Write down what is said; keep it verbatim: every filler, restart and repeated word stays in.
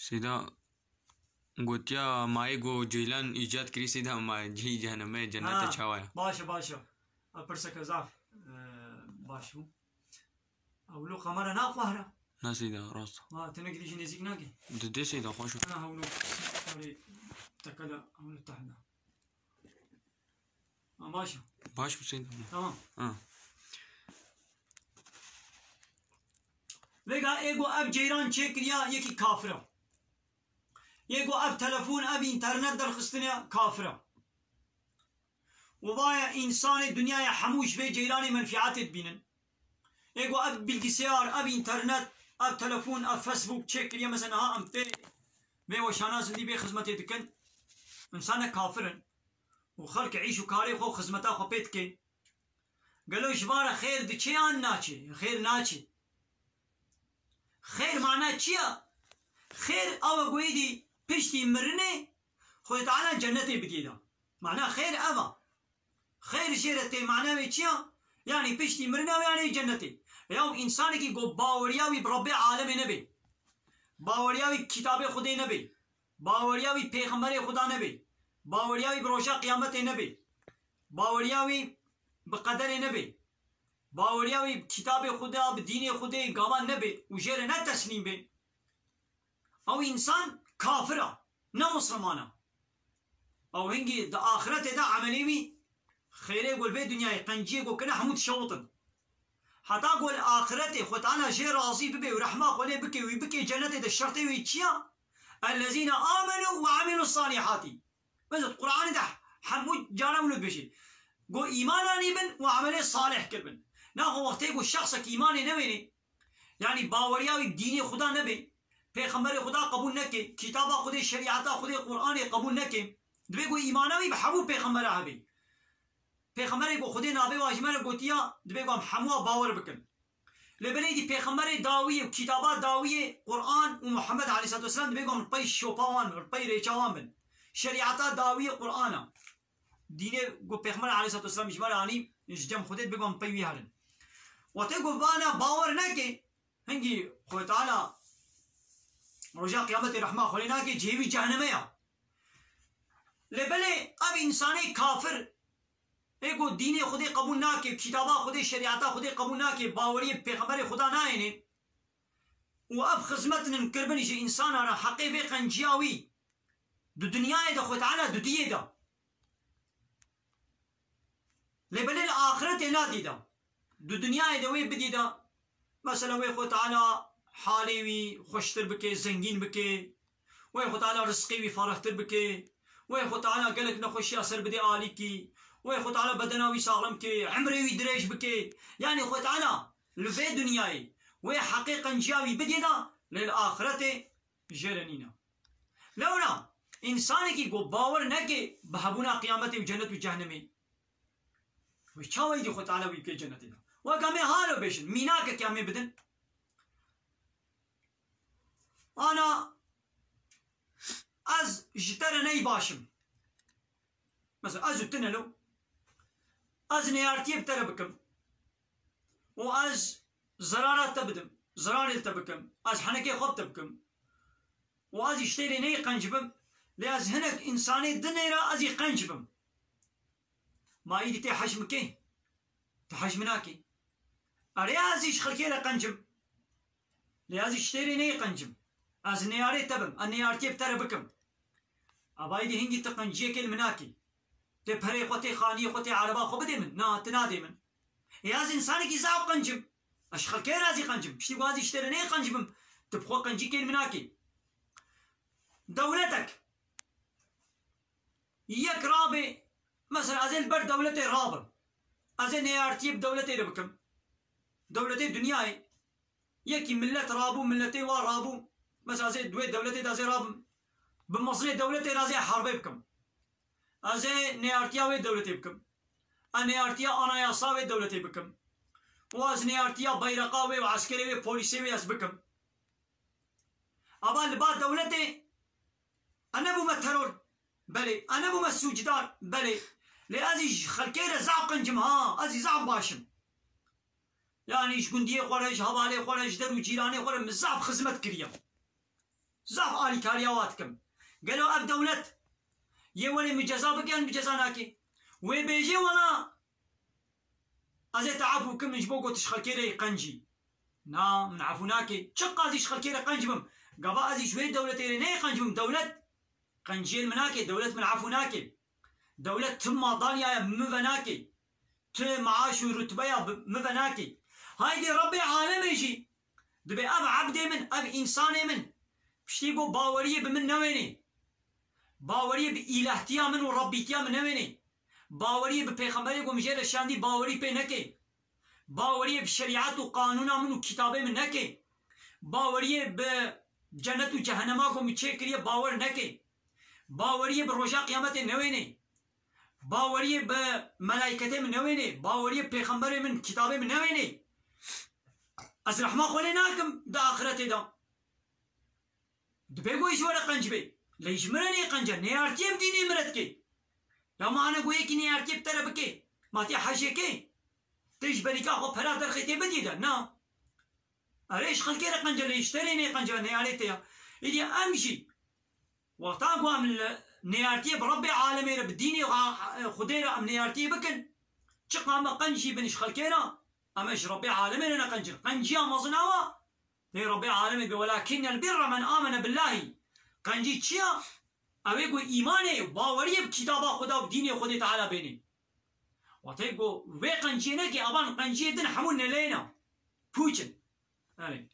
Seyda gotiya, ma ê ku Ceylan îcad kirî, Seyda, ma cihî cehennemê, cennete Ha, çawa ye? Baş e, baş e. A, pirseke zaf, e, baş bû. Ewlo kamera naxwahre. Na Seyda, rast. Ha, tenê gidî jî nêzîk nake. Di dê Seyda, xweş e. Ha, ewlo karê tekele, ewlo tehna. Ha, baş e. Baş bû Seyda. Tamam. Ha. Vêga ê ku ev ceyran çêkiriya, yekî kafir e. Yê ku ev telefon, ev înternet derxistine, kafir e. Û vaye însanê dinyaya hemû ji vê ceyranê menfîatê dibînin. Ê ku ev bilgisayar, ev înternet, ev telefon, ev Facebook çêkiriye, mesela niha em tê vê weşana zindî vê xizmetê dikin, însan ne kafir in. Û xelk îş û karê xwe, xizmeta xwe pê dike. Gelo ji van re xêr diçe yan naçe? Xêr naçe. Xêr mana çi ya? Xêr ew e ku êdî piştî mirinê Xwedê Teala cennetê bidiyê de. Mana xêr ev e. Xêr jê re tê, mana wê çi ya? Yanî piştî mirinê ew yanî cennetê. Ya û însanekî ku baweriya wî bi Rebbê alemê nebe. Baweriya wî bi kitabê Xwedê nebe. Baweriya wî bi pêxemberê Xweda nebe. Baweriya wî bi roja qiyametê nebe. Baweriya wî bi qederê nebe. Baweriya wî bi kitabê Xweda, bi dînê Xwedê, gavan nebe û jê re ne teslîm be. Ew însan kafir e, ne misilman e. Ew hingî di axretê de emelê wî, xêrê ku li vê dinyayê, qenciyê ku kine, hemû dişewitin. Heta ku li axretê Xwe Teala jê razî bibe û rehma Xwe lê bike, wî bike cenetê de, şertê wî çi ya? Ellezîne amenu ve amilus salihati. Mesela Qur'anê de hemû cara wilo dibêje. Go îman anîbin û emelê salih kiribin. Naxwe wextê ku şexsek îmanê newênê, yanî baweriya wî bi dînê Xuda nebe, pêxemberê Xuda qebûl neke, kitaba Xwedê, şerîeta Xwedê, Qur'anê qebûl neke, dibê ku îmana wî bi hemû pêxembera hebe. Pêxemberê ku Xwedê navê wa ji me re gotiya, dibê ku em hemûa bawer bikin. Lê belê dî pêxemberê dawiyê û kitaba dawiyê, Qur'an û Muhammed aleyhisselatu vesselam, dibê ku em li pey şopa wan bin, li pey rêça wan bin. Şerîeta dawiyê Qur'an e. Dînê ku Pêxember aleyhisselatu vesselam ji me re anî, ji cem Xwedê, dibê ku em pey wî herin. Wextê ku vana bawer neke, hingî Xwedê Teala roja qiyametê rehma Xwedê nake, cihê wî cehenneme ya. Lê belê ev însanê kafir, ê ku dînê Xwedê qebûl nake, kitaba Xwedê, şerîeta Xwedê qebûl nake, baweriyê bi pêxemberê Xweda nayêne û ev xizmetinin kiribin ji însana re, heqê vê qenciya wî di dinyayê de Xwedê Teala didiyê de. Lê belê li axretê nadî de. Di dinyayê de wê bidî de. Mesela wê Xwedê Teala halê wî xweştir bike, zengîn bike. Wê Xwedê Teala rizqê wî ferehtir bike. Wê Xwedê Teala gelek nexweşiya ser bide alîkî. Wê Xwedê Teala bedena wî saxlem ke, emrê wî dirêj bike. Yanî Xwedê Teala li vê dinyayê wê heqê qenciya wî bidî de, lê li axretê jê re nîne. Lewra, însanekî ku bawer neke bi hebûna qiyametê û cennet û cehnemê, wê çawa êdî Xwedê Teala wî bike cennetê de? Weke em ê halo bêjin, mînakek em ê bidin. Ana, ez ji te re ney baş im. Mesela ez û tu ne lo, ez neyartiyê bi te re bikim û ez zerara te bidim, zerarê li te bikim, ez henekê xwe bi te bikim û ez ji tê re ney qenc bim, lê ez hinek însanê dinê re ez ê qenc bim. Ma îdî tê hej min kê? Tu hej min nakî. Erê, ez ê ji xelkê re qencim. Lê ez ji tê re neyê qencim. Ez neyarê te bim, ez neyartiyê bi te re bikim. Ava êdî hingî tu qenciyekê li min nakî. Tê perê xwe, tê xaniyê xwe, tê ereba xwe bidê min. Na, tu nadê min. Ê, ez însanekî zaf qencim. Ez ji xelkê re ez ê qencim. Piştî ku ez ji tê re neyê qencibim, tu bi xwe qenciyekê li min nakî. Dewletek. Yek rabe, mesela ez ê li ber dewletê rabim. Ez ê neyartiyê bi dewletê re bikim. Dewletê dinyayê. Yekî millet rabû, milletê wa rabû. Mesela ez ê di wê dewletê de ez ê rabim. Bi mezinê dewletê re ez ê herbê bikim. Ez ê neyartiya wê dewletê bikim. Ez neyartiya anayasa wê dewletê bikim. Û ez neyartiya beyreqa wê û eskerê wê, polîsê wê ez bikim. Ava li ba dewletê, ez nebûme teror. Belê. Ez nebûme sûcdar. Belê. Lê ez jî ji xelkê re zaf qencim ha. Ez jî zaf baş im. Yanî ji gundiyê xwe re, ji hevalê xwe re, ji der û cîranê xwe re min zaf xizmet kiriye. zaf alîkariya wa dikim. Gelo ev dewlet yê werê min ceza bike, min ceza nake. Wê bêjê wela ez ê te efû kim, min ji bo ku tu ji xelkê re yî qencî. Na, min efû nake. Çiqas jî ji xelkê re qenc bim. Gava ez jî ji wê dewletê re neyê qenc bim. Dewlet qenciyên min nake. Dewlet min efû nake. Dewlet tim madalyaye min venake. Ti maaş û rutbeya bi-, min venake. Haydê Rebbê alemê jî dibe ev ebdê min, ev însanê min, piştî ku baweriyê bi min newênê. Baweriyê bi îlahtiya min û Rebbîtiya min newênê. Baweriyê bi pêxemberê ku min jê re şandî bawerî pê neke. Baweriyê bi şerîet û qanûna min û kitabê min neke. Baweriyê bi cennet û cehenema ku min çêkiriye bawer neke. Baweriyê bi roja qiyametê newênê. Baweriyê bi melayketê min newênê. Baweriyê bi pêxemberê min, kitabê min newênê. Ez rehma xwe lê nakim di axiretê de. Dibê ku ji we re qenc bê. Lê ji min re nê qenc e. Neyartiyê bi dînê min re dike. Ya ma hene ku yekî neyartiyê bi te re bike. Ma tê hecê ke. Tê ji berîka xwe pera derxê tê bidî de. Na. Erê ji xelkê re qenc e, lê ji te re nê qenc e, neyarê te ya. Îdî em jî wexta ku em li neyartiyê bi Rebbê alemê re, bi dînê Xwedê re em neyartiyê bikin. Çiqa me qenc jî bin ji xelkê re, em ê ji Rebbê alemê re neqencin. Qenciya mezin ew e. Lê Rebbê alemê dibê, "Welakinnel birre men amene billahî." Qencî çi ya? Ew ê ku îmanê, baweriyê bi kitaba Xweda û dînê Xwedê Teala bênê. Watê ku wê qenciyê neke, avan qenciyê din hemû neleyna. Pûç in. Erê.